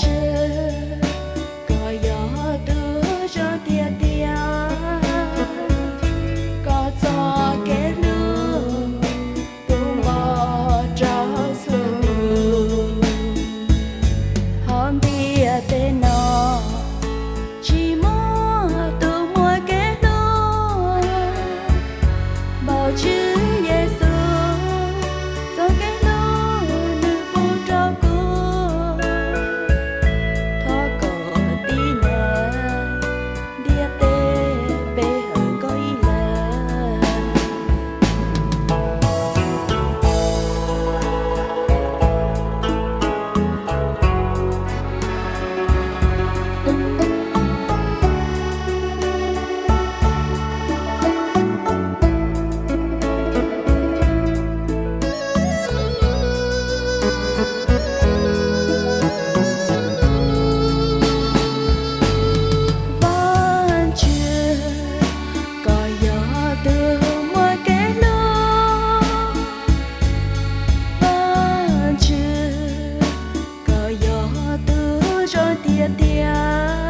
Tswv, koj yog tus zoo tiag tiag, koj txoj kev hlub tu npo rau txhua tus. Hauv ntiaj teb no tsis muaj tus muaj kev hlub npaum Tswv Yexus, txoj kev hlub nws pub rau kuv. Thov kom tib neeg ntiaj teb pe hawm koj ib leeg. Vajtswv, koj yog tus muaj kev hlub. Vajtswv, koj yog tus zoo tiag tiag,